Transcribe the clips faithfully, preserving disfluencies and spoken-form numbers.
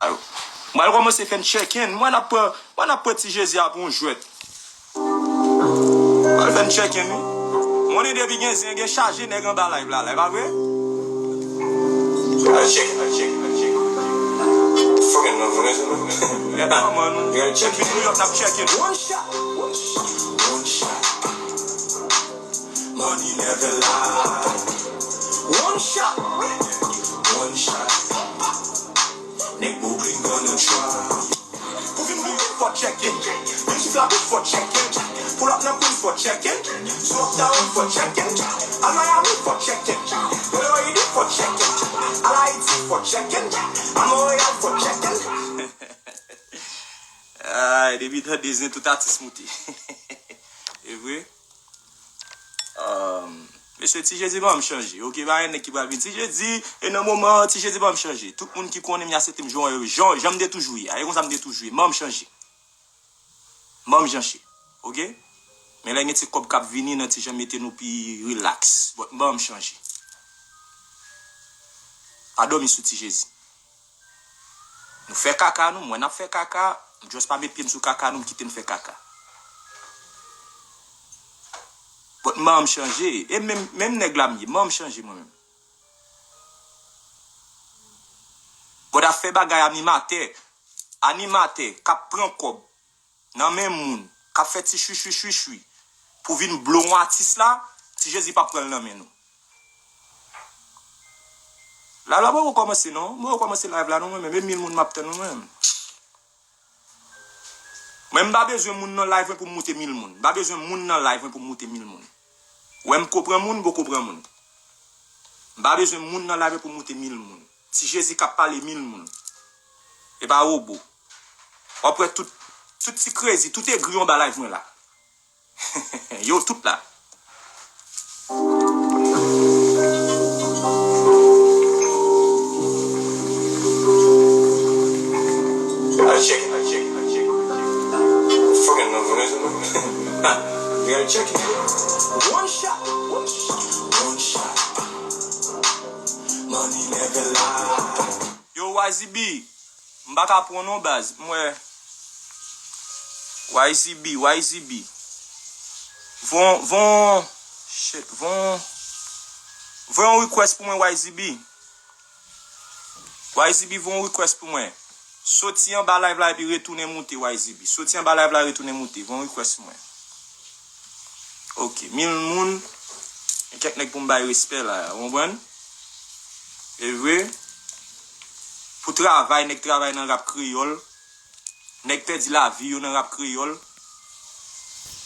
Ayo. M pral kòmanse fè n check-in. Mwen ap pran, mwen ap pran Ti Jezi a pou yon jwèt. M pral fè n check-in, wi. Mwen depi gen zen, gen chaje nèg anba live la, la, e pa vre? Al check-in, al check-in, al check-in. Fucking non, vre, se non. E pa man, nou. Depi New York, n ap check-in. One shot, one shot, one shot. Money never lie. One shot, one shot. Nèg Brooklyn gonna try. Pou vin moute fò check-in. Vin sou Flabou fò check-in. Pull up nan Queens fò check-in. Sou Uptown fò check-in. Al Miami fò check-in. Florida fò check-in. Al Ayiti fò check-in. Al Montréal fò check-in. Ay, depi tande zen tout atis moute. E vre? Um, mesye, Ti Jezi ban m chanje. Ok, pa gen nèg ki pral vin Ti Jezi, e nan moman an, Ti Jezi ban m chanje. Tout moun ki konnen m, y aksepte m jan, jan, jan m te toujou ye a. E konsa m te toujou ye. Ban m chanje. Ban m chanje. Ok? Men lè gen ti kòb k ap vini nan ti jan mete nou pi relax. But ban m chanje. Pa dòmi sou Ti Jezi. Nou fè kaka nou, mwen n ap fè kaka, m just pa met pye m sou kaka nou, m kite n fè kaka. But m ban m chanje, e menm, menm nèg la m ye, m ban m chanje mwen menm. But ap fè bagay animatè, animatè k ap pran kòb nan men moun k ap fè ti chwichwichwichwi pou vin blo yon atis la, Ti Jezi p ap pran l nan men nou. Live la poko kòmanse non. M poko kòmanse live la non mwen menm. E mil moun m ap tann mwen menm. Mwen m pa bezwen moun nan live mwen pou m moute mil moun. M pa bezwen moun nan live mwen pou m moute mil moun. Wè m ko pran moun, m poko pran moun. M pa bezwen moun nan live mwen pou m moute mil moun. Ti Jezi k ap pale mil moun. E pa wobo. W ap wè tout, tout ti krezi, tout egri anba live mwen la. Yo tout la. Al check, al check, al check, al check. Fucking non, vre, se non. Al check. One shot, one shot, one shot. Money never lie. Yo, Y Z B, m pa ka pran non baz. M wè Y Z B, Y Z B. Von, von, shit, von, von yon request pou mwen Y Z B. Y Z B, von yon request pou mwen. Soti anba live la epi retounen moute Y Z B. Soti anba live la, retounen moute. Von yon request pou mwen. Ok, mil moun. Gen kèk nèg pou m bay respè la, ou konprann? E vre. Pou travay, nèg travay nan rap kreyòl. Nèg pèdi lavi yo nan rap kreyòl.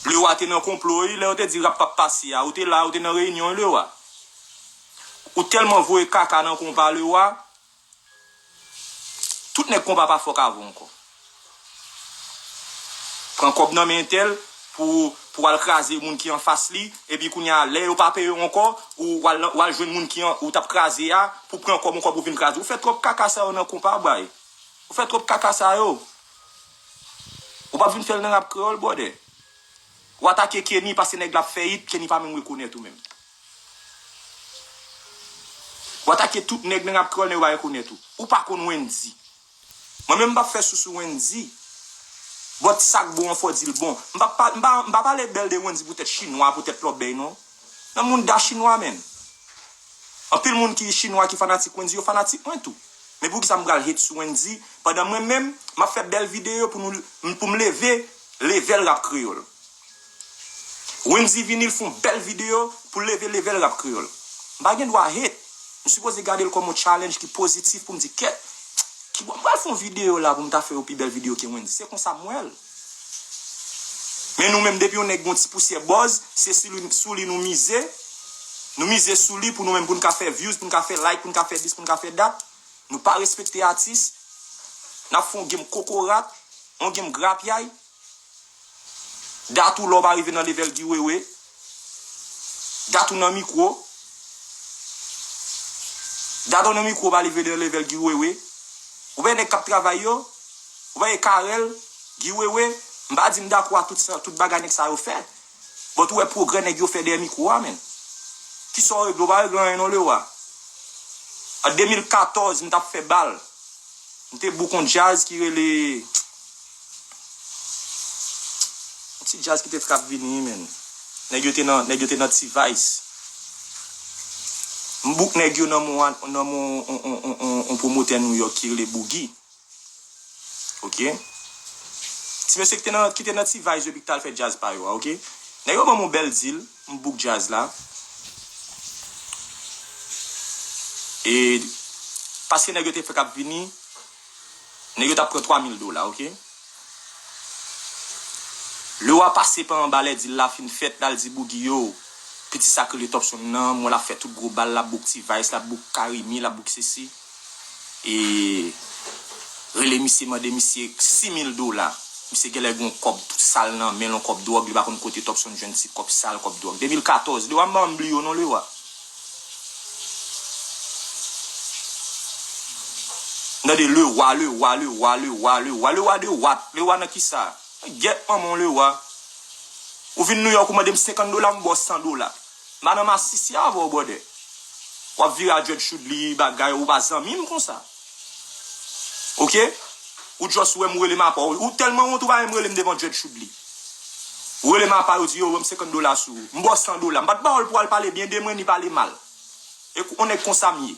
Lewa te nan konplo, wi, lè yo te di rap p ap pase a. Ou te la, ou te nan reyinyon, wi, Lewa. Ou tèlman voye kaka nan konpa, Lewa. Tout nèg konpa pa fòk avè w ankò. Pran kòb nan men entèl pou, pou al kraze moun ki anfas li, epi kounye a, lè yo pa peye w ankò, ou, w al, w al jwenn moun ki an, ou t ap kraze a, pou pran kòb ankò pou vin kraze. Ou fè twòp kaka sa yo nan konpa, bray. Ou fè twòp kaka sa yo. Ou p ap vin fè l nan rap kreyòl, brother. Ou atake Kenny paske nèg la ap fè hit, Kenny pa menm rekonèt ou menm. Ou atake tout nèg nan rap kreyòl, nèg yo pa rekonèt ou. Ou pa konn Wendy. Mwen menm m p ap fè sou sou Wendy. But sa k bon an fò di l bon. M p ap pa, m pa, m pa pale bèl de Wendy poutèt chinwa, poutèt lòbèy non. Nan mounda chinwa, menn. Anpil moun ki chinwa ki fanatik Wendy, yo fanatik mwen tou. Men poukisa m pral hate sou Wendy, pandan mwen menm, m ap fè bèl videyo pou nou, pou m leve level rap kreyòl. Wendy vini, l fè yon bèl videyo pou leve level rap kreyòl. M pa gen dwa hate. M sipoze gade l kòm yon challenge ki pozitif pou m di, kèt, ki bò m pral fè yon videyo la pou m ta fè yon pi bèl videyo ke Wendy. Se konsa m wè l. Men nou menm, depi yon nèg gen yon ti pousyè buzz, se sou li, sou li nou mize. Nou mize sou li pou nou menm, pou n ka fè views, pou n ka fè like, pou n ka fè dis, pou n ka fè dat. Nou pa respekte atis. N ap fè yon game kokorat, yon game grapyay. Dat ou la w pa rive nan level Guy Wewe. Dat ou nan mikwo. Dat ou nan mikwo pa rive nan level Guy Wewe. Ou wè nèg k ap travay yo. Ou wè Carel, Guy Wewe. M pa di m dakò a tout sa, tout bagay nèg sa yo fè. But ou wè pwogrè nèg yo fè dèyè mikwo a, menn. Kisa w regle? Ou pa regle anyen non, Lewa. An de mil katòz, m t ap fè bal. M te book yon djaz ki rele, yon ti djaz ki te fè k ap vini, men. Nèg yo te nan, nèg yo te nan T-Vice. M book nèg yo nan men, nan men yon, yon, yon, yon, yon pwomotè New York ki rele Boogie. Ok? Ti mesye ki te nan, ki te nan T-Vice depi ki t al fè djaz pa yo a, ok? Nèg yo ban m yon bèl deal, m book djaz la. E paske nèg yo te fè k ap vini, nèg yo t ap pran twa mil dola, ok? Lewa pase pa anba lè deal la fin fèt, l al di Boogie yo, piti sa k rele Topson nan, mwen l ap fè tout gwo bal, l ap book T-Vice, l ap book Karimi, l ap book sesi. E rele misye, mande misye sis mil dola. Misye genlè gen yon kòb tout sal nan men l, yon kòb dwòg, li pa konn kote Topson jwenn ti kòb sal, kòb dwòg. De mil katòz, Lewa m pa janm bliye w non, Lewa. M tande Lewa, Lewa, Lewa, Lewa, Lewa, Lewa de wat, Lewa nan kisa? Gyèt manman w Lewa. Ou vin New York, ou mande m senkant dola, m ba w san dola. M pa nan masisi avè w, brother. W ap vire a Dread Shoudly bagay, ou pa zanmi m konsa. Ok? Ou just wè m rele m apa w. Ou tèlman wont, ou pa menm rele m devan Dread Shoudly. Ou rele m apa, yo di, yo, ban m senkant dola sou ou. M ba w san dola. M pa t ba w l pou w al pale byen de mwen, ni pale mal. E kou-, on nèg konsa m ye.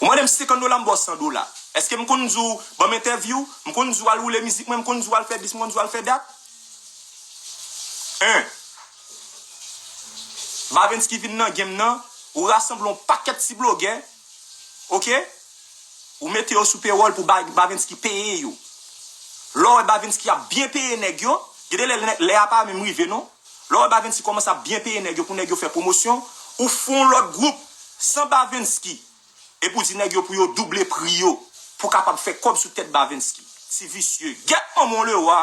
Ou mande m senkant dola, m ba w san dola. Èske m konn di w, ban m entèvyou? M konn di w al woule mizik mwen, m konn di w al fè dis, m konn di w al fè dat? Hein? Bavensky vin nan game nan, ou rasanble yon pakèt ti blogè, ok? Ou mete yo sou payroll pou Ba-, Bavensky peye yo. Lè w wè Bavensky ap byen peye nèg yo, gen de lè, lè, lè a pa menm rive non. Lè w wè Bavensky kòmanse ap byen peye nèg yo pou nèg yo fè pwomosyon, ou fè yon lòt gwoup san Bavensky. Epi w di nèg yo pou yo double pri yo, pou w kapab fè kòb sou tèt Bavensky. Ti visye. Gyèt manman w Lewa.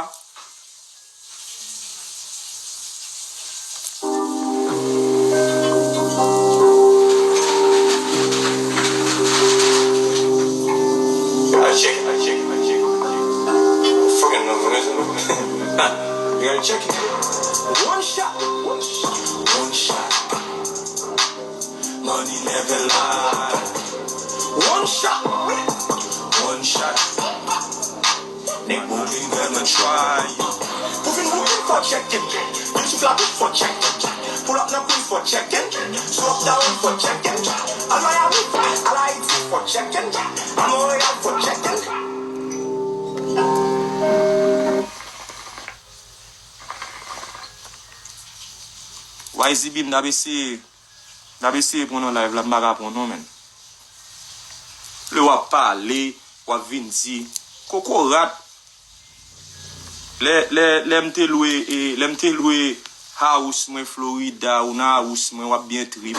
I check it, I check it, I check it, I check it. Fucking no, no, no, no. You gotta check it. One shot, one shot, one shot. Money never lie. One shot, one shot. Nèg Brooklyn gonna try. Pou vin Brooklyn fò check in. Vin sou Flatbush fò check in. Pull up nan Queens fò check in. Sou uptown fò check in. Al Miami, al Haiti fò check in. Al Montréal fò check in. Y Z B, m t ap eseye, m t ap eseye pran nan live la, m pa ka pran non, menn. Lè w ap pale, w ap vin di, kokorat. Lè, lè, lè m te lwe, e, lè m te lwe house mwen Florida, ou nan house mwen, w ap byen trip.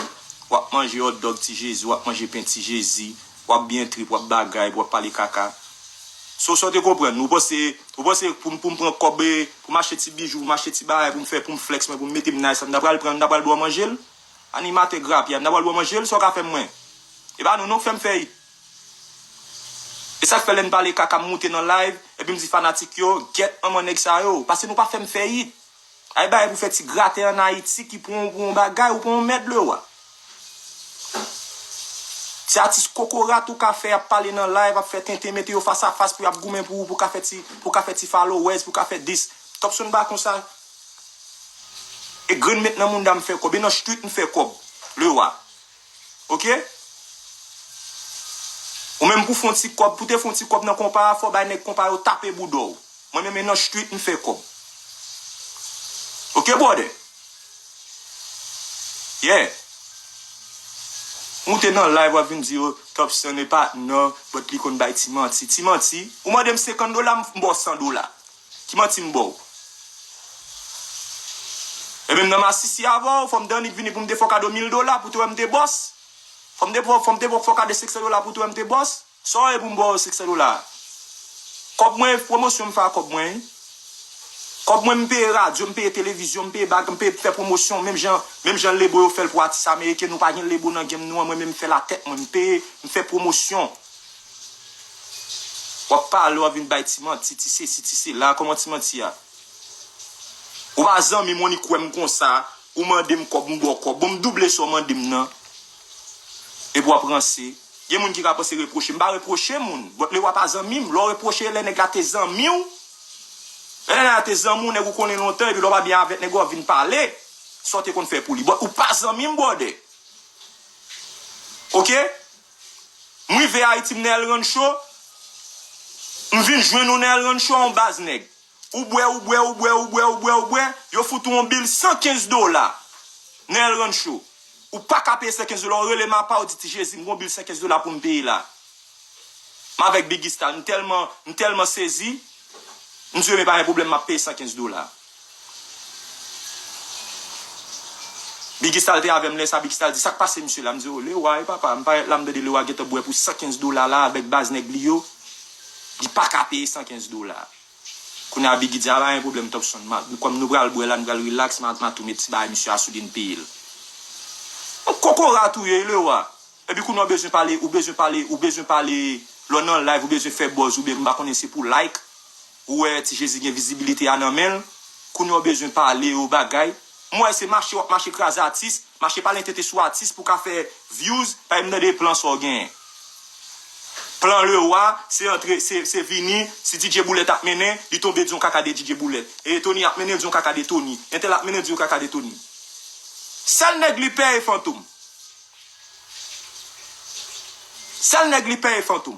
W ap manje hot dog Ti Jezi, w ap manje pen Ti Jezi, w ap byen trip, w ap bagay, w ap pale kaka. So, sa w te konprann? Ou panse, ou panse pou m, pou m pran kòb, e, pou m achte ti bijou, pou m achte ti bagay, pou m fè, pou m flex mwen, pou m mete m nice, m ta pral pran, m ta pral ba w manje l? Animatè grapya, m ta pral ba w manje l, sa w ka fè m mwen? E pa nou non k fè m fè it. E sa k fè lè n pale kaka m moute nan live, epi m di fanatik yo, gyèt manman nèg sa yo, paske nou pa fè m fè it. Ay bagay pou fè ti gratè ann Ayiti ki pran w pou yon bagay, ou pran yon mèd Lewa. Ti atis kokorat ou ka fè, ap pale nan live, ap fè tenten, mete yo fas a fas pou y ap goumen pou ou, pou ka fè ti, pou ka fè ti followers, pou ka fè dis. Topson pa konsa. E grenn met nan mounda m fè kòb, e nan street m fè kòb. Lewa. Ok? Ou menm pou fè yon ti kòb, pou te fè yon ti kòb nan konpa a, fò w bay nèg konpa yo tape bouda w. Mwen menm e nan street m fè kòb. Ok, brother? Yeah. Ou te nan live, w ap vin di yo, Topson e patnè, but li konn bay ti manti. Ti manti? Ou mande m senkant dola, m ba w san dola. Ki manti m ba w? Ebyen, m nan masisi avè w, fò m t annik vini pou m te fè w kado mil dola pou te wè m te bòs. Fò m te, fò m te fè w kado senk san dola pou te wè m te bòs. Sa w ye pou m ba w senk san dola? Kòb mwen, pwomosyon m fè a kòb mwen, wi. Kòb mwen, m peye radyo, m peye televizyon, m peye bag, m peye fè pwomosyon, menm jan, menm jan lebo yo fè l pou atis ameriken, nou pa gen lebo nan game nou an, mwen menm m fè l a tèt mwen, m peye, m fè pwomosyon. W ap pale, w ap vin bay ti manti, ti sesi, ti sela, kòman ti manti a? Ou pa zanmi m, ou ni kwè m konsa, ou mande m kòb, m ba w kòb. Bon, m double sa w mande m nan. Epi w ap ranse. Gen moun ki ka panse repwoche. M pa repwoche moun. But Lewa pa zanmi m. Lè w repwoche, lè nèg la te zanmi w, lè nèg la te zanmi w, nèg ou konnen lontan, epi lè w pa byen avèk nèg ou, w ap vin pale. Sa w te konn fè pou li. But ou pa zanmi m, brother. Oke? M rive Ayiti, m nan El Rancho. M vin jwenn ou nan El Rancho, yon baz nèg. Ou bwè, ou bwè, ou bwè, ou bwè, ou bwè, ou bwè. Yo fout ou yon bil san kenz dola nan El Rancho. Ou pa ka peye san kenz dola. Ou rele m apa, ou di, "Ti Jezi, m gon bil san kenz dola pou m peye la." M avèk Biggy Stal. M tèlman, m tèlman sezi. M di, "Men pa gen pwoblèm, m ap peye san kenz dola." Biggy Stal te avè m lè sa, Biggy Stal di, "Sa k pase misye la?" M di, "O, Lewa, e papa, m parèt la, m tande Lewa gentan bwè pou san kenz dola la avèk baz nèg li yo. Li pa ka peye san kenz dola." Kounye a Biggy di, "A, pa gen pwoblèm, Topson, ma, kòm nou pral bwè la, nou pral relax, ma, ma tou met ti bagay misye a sou li, n peye l." Yon kokorat ou ye, Lewa. Epi kounye a w bezwen pale, ou bezwen pale, ou bezwen pale, lè w nan live, ou bezwen fè buzz, oubyen m pa konnen se pou like, ou wè Ti Jezi gen vizibilite a nan men l, kounye a w bezwen pale yon bagay. M wè se mache w ap mache kraze atis, mache pale entete sou atis pou ka fè views, pa m tande plan sa w genyen. Plan Lewa, se antre, se, se vini, si D J Boulèt ap mennen, li tonbe di yon kaka de D J Boulèt. E Tony ap mennen, di yon kaka de Tony. Entèl ap mennen, di yon kaka de Tony. Sèl nèg li pè e Fantom. Sèl nèg li pè e Fantom.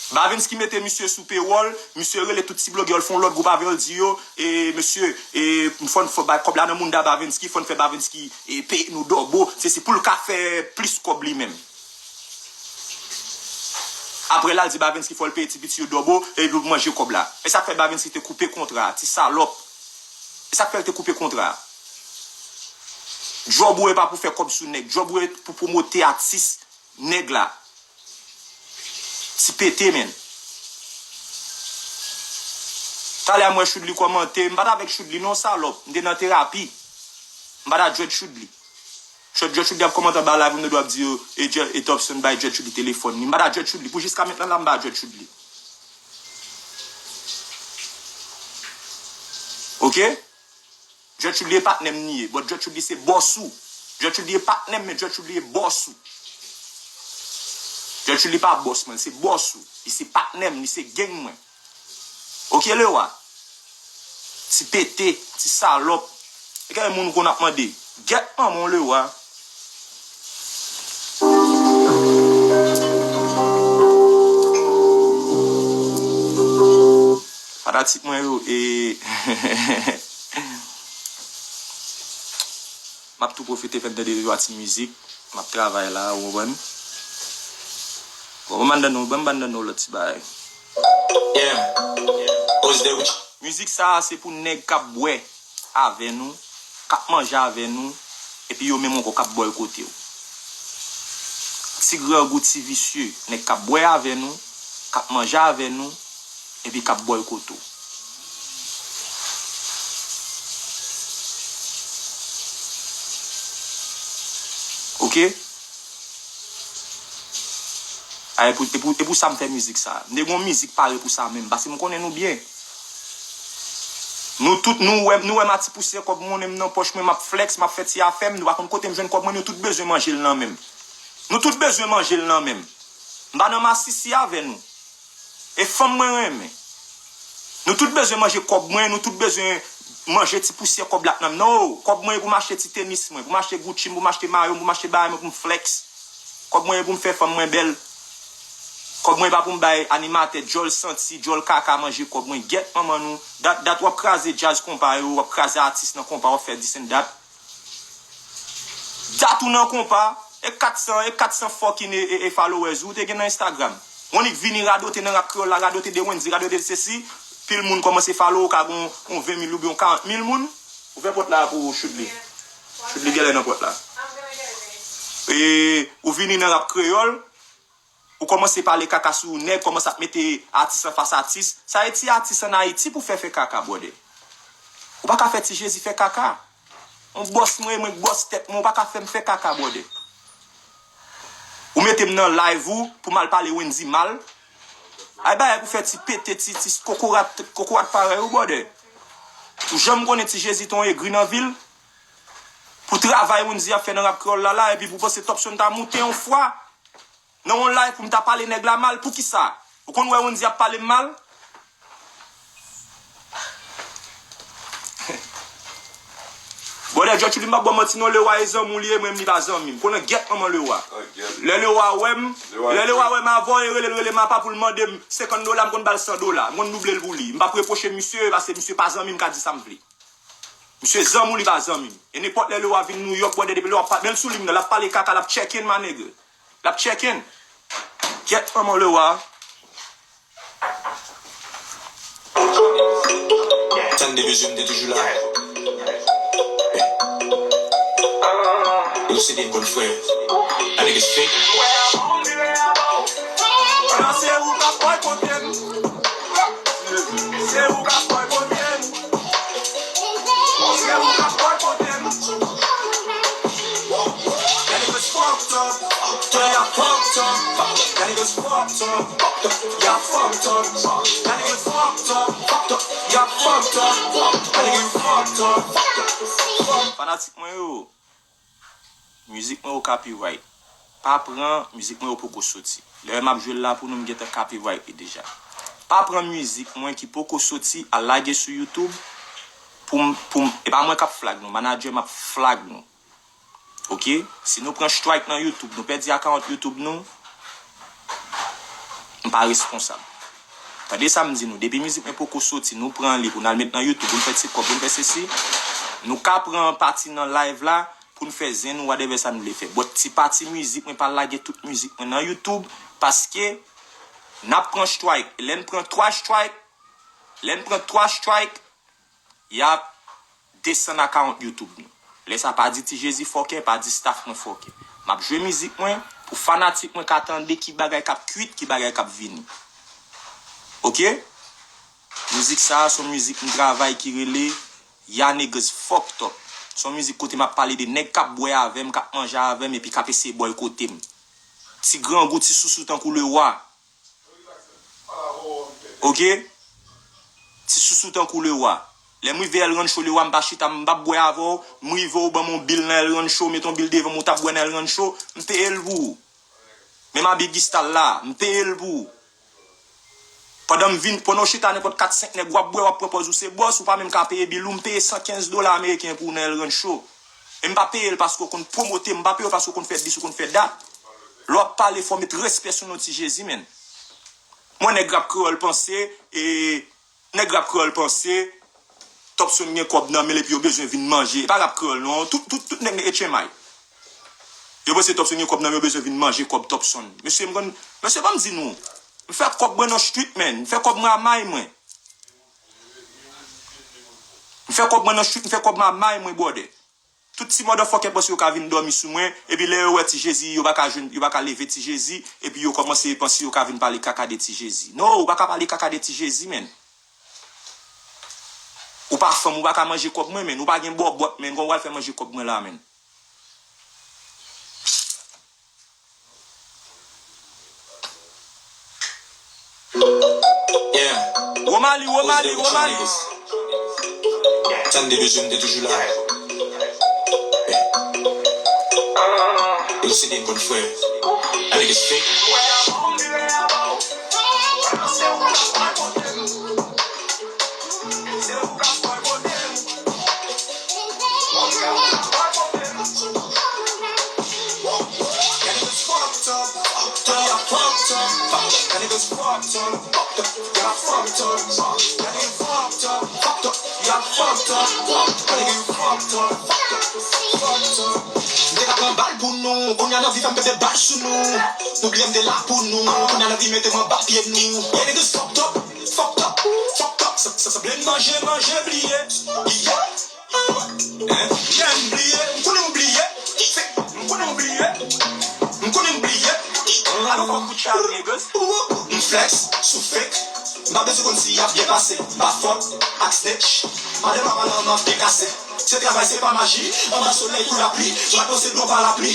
Bavensky mete misye sou pewòl, misye rele tout ti blogè yo, l fè yon lòt gwoup avè yo, l di yo, e, mesye, e, fò n fè bay kòb la nan mounda Bavensky, fò n fè Bavensky, e, peye nou dòbo, se, se pou l ka fè plis kòb li menm. Apre la, l di Bavensky fò l peye ti piti yo dòbo, e pou manje kòb la. E sa k fè Bavensky te koupe kontra a, ti salòp. E sa k fè l te koupe kontra a. Djòb ou e pa pou fè kòb sou nèg. Djòb ou e pou pwomote atis nèg la. Ti pete, menn. Talè a m wè Choudly kòmante. M pa t avèk Choudly non, salòp. M te nan terapi. M pa t a Dread Choudly. Dread Choudly ap kòmante anba live, m nan dwa ap di yo, e Dread, e Topson bay Dread Choudly telefòn li. M pa t a Dread Choudly. Pou jiska mentnan la, m pa a Dread Choudly. Oke? Dread Choudly e patnè m li ye, but Dread Choudly se bòs ou. Dread Choudly e patnè m, men Dread Choudly e bòs ou. Dread Choudly pa bòs mwen, se bòs ou. Li se patnè m, li se gang mwen. Oke, Lewa? Ti pete, ti salòp. E gen moun konn ap mande, gèt manman w, Lewa. Fanatik mwen yo, e m ap tou pwofite fè n tande de twa ti mizik. M ap travay la, ou konprann? Bon, ban m ban nou, ban m ban nou lòt ti bagay. Yeah. Who's there with you? Mizik sa a se pou nèg k ap bwè avè nou, k ap manje avè nou, epi yo menm ankò k ap bòykote w. Ti grangou, ti visye, nèg k ap bwè avè nou, k ap manje avè nou, epi k ap bòykote w. Oke? A, e pou, e pou, e pou sa m fè mizik sa. M te gon mizik pare pou sa menm, paske m konnen nou byen. Nou tout, nou wè, nou wè m a ti pousè kòb monnen m nan pòch mwen, m ap flex, m ap fè ti afè m, nou pa konn kote m jwenn kòb mwen, nou tout bezwen manje l nan men m. Nou tout bezwen manje l nan men m. M pa nan masisi avè nou. E fanm mwen renmen. Nou tout bezwen manje kòb mwen, nou tout bezwen manje ti pousyè kòb la k nan men nou. Kòb mwen e pou m achte ti tenis mwen, pou m achte Gucci m, pou m achte mayo m, pou m achte bagay mwen, pou m flex. Kòb mwen e pou m fè fanm mwen bèl. Kòb mwen e pa pou m bay animatè djòl santi, djòl kaka manje kòb mwen. Gèt manman nou. Dat, dat w ap kraze djaz konpa yo, w ap kraze atis nan konpa, w ap fè this and that. Dat ou nan konpa, e kat san, e kat san fucking e, e, e followers ou te gen nan Instagram. Ou annik vini radote nan rap kreyòl la, radote de Wendy, radote de sesi, pil moun kòmanse follow ou, ka gon yon ven mil oubyen yon karant mil moun. Ouvè pòt la pou Choudly. Choudly genlè nan pòt la. E, ou vini nan rap kreyòl, ou kòmanse pale kaka sou nèg, kòmanse ap mete atis anfas atis. Sa e ti atis ann Ayiti pou fè fè kaka, brother. Ou pa ka fè Ti Jezi fè kaka. On bòs mwen, mwen k bòs tèt mwen, ou pa ka fè m fè kaka, brother. Ou mete m nan live ou pou m al pale Wendy mal. Ay bagay pou fè ti pete, ti, ti kokorat, kokorat parèy ou, brother. Ou janm konnen Ti Jezi te yon egri nan vi l? Pou travay Wendy ap fè nan rap kreyòl la la, epi pou panse Topson ta moute yon fwa nan yon live pou m ta pale nèg la mal, poukisa? Ou konn wè Wendy ap pale m mal? Brother Jotchuli, m p ap ba w manti non, Lewa e zanmi w li ye, mwen menm li pa zanmi m. Konnen gyèt manman Lewa. Lè Lewa wè m, lè Lewa wè m avè w, e rele l, rele m apa pou l mande m senkant dola, m konn ba l san dola. M konn double l pou li. M p ap repwoche misye, paske misye pa zanmi m, ka di sa m vle. Misye zanmi w, li pa zanmi m. E nenpòt lè Lewa vin New York, brother, depi Lewa pa, men l sou liy nan, l ap pale kaka, l ap check in, my nigga. L ap check in. Gyèt manman Lewa. Tan de bezwen m te toujou la. Yo se de bon frè. A niggas fake. Nan se ou k ap boykote m. Se ou k ap boykote m. Se ou k ap boykote m. That niggas fucked up. They are fucked up. That niggas fucked up. Y'all fucked up. That niggas fucked up. Fucked up. Y'all fucked up. That niggas fucked up. Fanatik mwen yo, mizik mwen yo copyright. Pa pran mizik mwen yo poko soti. Lè m ap jwe l la pou nou, m gentan copyright li deja. Pa pran mizik mwen ki poko soti al lage sou YouTube pou m, pou m, e pa mwen k ap flag nou, manadjè m ap flag nou. Oke? Si nou pran strike nan YouTube, nou pèdi account YouTube nou, m pa responsab. Tande sa m di nou, depi mizik mwen poko soti, nou pran li pou n al met nan YouTube, pou n fè ti kòb, pou n fè sesi, nou ka pran pati nan live la pou n fè zen nou, whatever sa n vle fè. But ti pati mizik mwen, pa lage tout mizik mwen nan YouTube, paske n ap pran strike. Lè n pran twa strike, lè n pran twa strike, y ap desann account YouTube nou. Lè sa pa di Ti Jezi fòkè, pa di staff mwen fòkè. M ap jwe mizik mwen pou fanatik mwen ka tande ki bagay k ap kwit, ki bagay k ap vini. Oke? Mizik sa a se yon mizik m travay ki rele Ya Niggas Fucked Up. Se yon mizik kote m ap pale de nèg k ap bwè avè m, k ap manje avè m epi k ap eseye bòykote m. Ti grangou, ti sousou tankou Lewa. Oke? Ti sousou tankou Lewa. Lè m rive El Rancho Lewa, m pa chita, m p ap bwè avè w. M rive, ou ban m yon bil nan El Rancho, ou met yon bil devan m, ou t ap bwè nan El Rancho, m peye l pou ou. Menm abi Gistal la, m peye l pou ou. Pandan m vin, pandan w chita nenpòt kat senk nèg w ap bwè, w ap pran pòz ou se bòs, ou pa menm ka peye bil ou, m peye san kenz dola ameriken pou ou nan El Rancho. E m pa peye l paske w konn pwomote m, m pa peye w paske w konn fè dis, ou konn fè dat. Lè w ap pale, fò w met respè sou non Ti Jezi, menn. Mwen, nèg rap kreyòl panse, e, nèg rap kreyòl panse, Topson gen kòb nan men l epi yo bezwen vin manje. E pa rap kreyòl, non. Tout, tout, tout nèg nan H M I. Yo panse Topson gen kòb nan men yo bezwen vin manje kòb Topson. Mesye, m konn, mesye, ban m di nou. M fè kòb mwen nan street, menn. M fè kòb mwen a may mwen. M fè kòb mwen nan street, m fè kòb mwen a may mwen, brother. Tout ti motherfucker panse yo ka vin dòmi sou mwen, epi lè yo wè Ti Jezi, yo pa ka jwenn, yo pa ka leve Ti Jezi, epi yo kòmanse panse yo ka vin pale kaka de Ti Jezi. No, ou pa ka pale kaka de Ti Jezi, menn. Ou pa fanm, ou pa ka manje kòb mwen, menn. Ou pa gen bòbòt, menn. Kòman w pral fè manje kòb mwen la, menn? Yeah. Romali, Romali, Romali. Tan de bezwen m te toujou la. Yo se de bon frè. A niggas fake. M te ka pran bal pou nou, kounye a nan vi fè m pete bal sou nou. Nou bliye m te la pou nou, kounye a nan vi mete m anba pye nou. Yeah, niggas fucked up, fucked up, fucked up. Sa, sa, sa vle manje, manje, bliye. Yeah. Hein? Yeah, m bliye, m konnen m bliye. M konnen m bliye. M konnen m bliye. I don't fuck with y'all niggas. M flex sou fake. M pa bezwen konn si y ap byen pase. M pa fuck ak snitch. Madan papa nan m ap dekase. Se travay, se pa maji. Anba solèy kou lapli. M ap pase dlo pa lapli.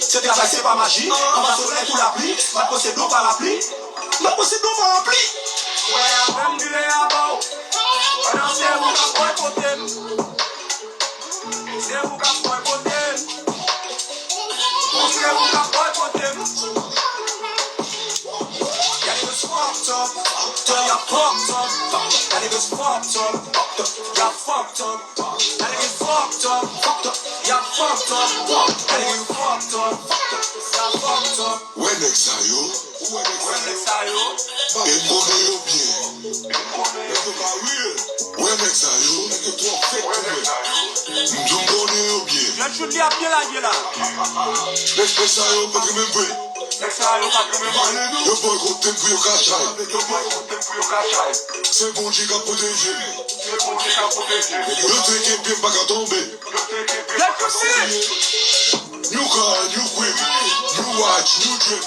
Se travay, se pa maji. Anba solèy kou lapli. M ap pase dlo pa lapli. M ap pase dlo pa lapli. Pandan se ou k ap bòykote m. Se ou k ap bòykote m. Bon, se ou k ap bòykote m. Y'all niggas fucked up. Y'all fucked up. Y'all niggas fucked up. Y'all fucked up. Y'all niggas fucked up. Y'all fucked up. Y'all niggas fucked up. Y'all fucked up. Wè nèg sa yo. Wè nèg sa yo. E m konnen yo byen. Nèg yo pa real. Wè nèg sa yo. Nèg yo twò fake pou mwen. M di w m konnen yo byen. Jèn Chout li ap byen lage la. Nèg, nèg sa yo pa t renmen vre. Nèg sa yo pa t renmen vre. Yo bòykote m pou yo ka chay. Yo bòykote m pou yo ka chay. Se Bondye k ap pwoteje m. Se Bondye k ap pwoteje m. Yo te kenbe m pa ka tonbe. Jèn Chout li. New car, new whip, new watch, new drip.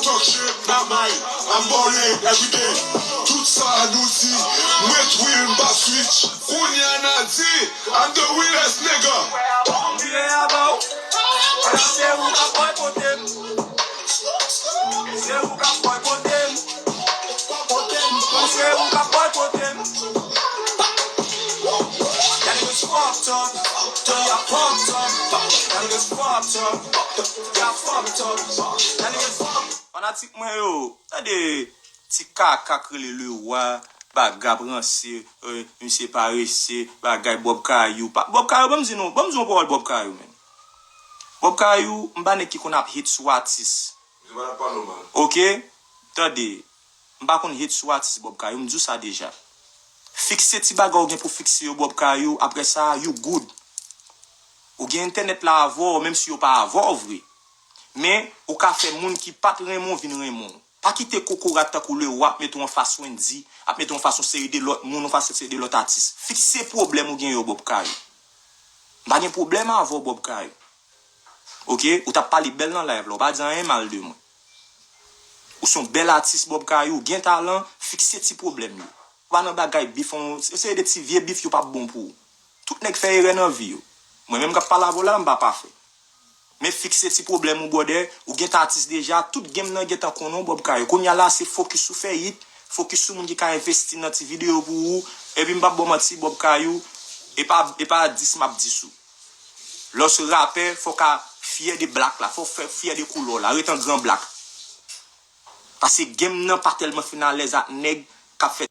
Talk shit, not mine. I'm balling every day. Tout sa nou di, mwen twin pa switch. Kounye a n a di, I'm the realest nigga. Vire avan w. Pandan se ou k ap bòykote m. Se ou k ap bòykote m. Se ou k ap bòykote m. Y'all niggas fucked up. Y'all fucked up. Y'all niggas fucked up. Y'all fucked up. Y'all niggas fucked up. Fanatik mwen yo, tande ti kaka k rele Lewa, bagay ap ranse, eh, misye parese, bagay Bob Kayou. Pa, Bob Kayou, ban m di nou, ban m di yon pawòl Bob Kayou, menn. Bob Kayou, m pa nèg ki konn ap hit sou atis. Misye pa t ap pale w mal. Oke? Tande, m pa konn hit sou atis Bob Kayou, m di w sa deja. Fikse ti bagay ou gen pou fikse yo Bob Kayou, apre sa, you good. Ou gen entènèt la avè w, menm si yo pa avè w vre. Men, ou ka fè moun ki pa t renmen w vin renmen w. Pa kite kokorat tankou Lewa ap mete w anfas Wendyy, ap mete w anfas yon seri de lòt moun, anfas yon seri de lòt atis. Fikse pwoblèm ou gen yo Bob Kayou. M pa gen pwoblèm avè w Bob Kayou. Oke? Ou t ap pale bèl nan live la, ou pa di anyen mal de mwen. Ou se yon bèl atis Bob Kayou, ou gen talan, fikse ti pwoblèm yo. Ou pa nan bagay bif, yon seri de ti vye bif yo p ap bon pou ou. Tout nèg fè erè nan vi yo. Mwen menm k ap pale avè w la, m pa pafè. Men fikse ti pwoblèm ou, brother, ou gentan atis deja, tout game nan gentan konnen w, Bob Kayou. Kounye a la, se fokis sou fè hit, fokis sou moun ki ka envesti nan ti videyo pou ou, epi m p ap ba w manti, Bob Kayou, e pa, e pa dis m ap dis ou. Lè w se rapè, fò w ka fyè de blak la, fò w fè fyè de koulè w la, ret an gran blak. Paske game nan pa tèlman fin alèz ak nèg k ap fè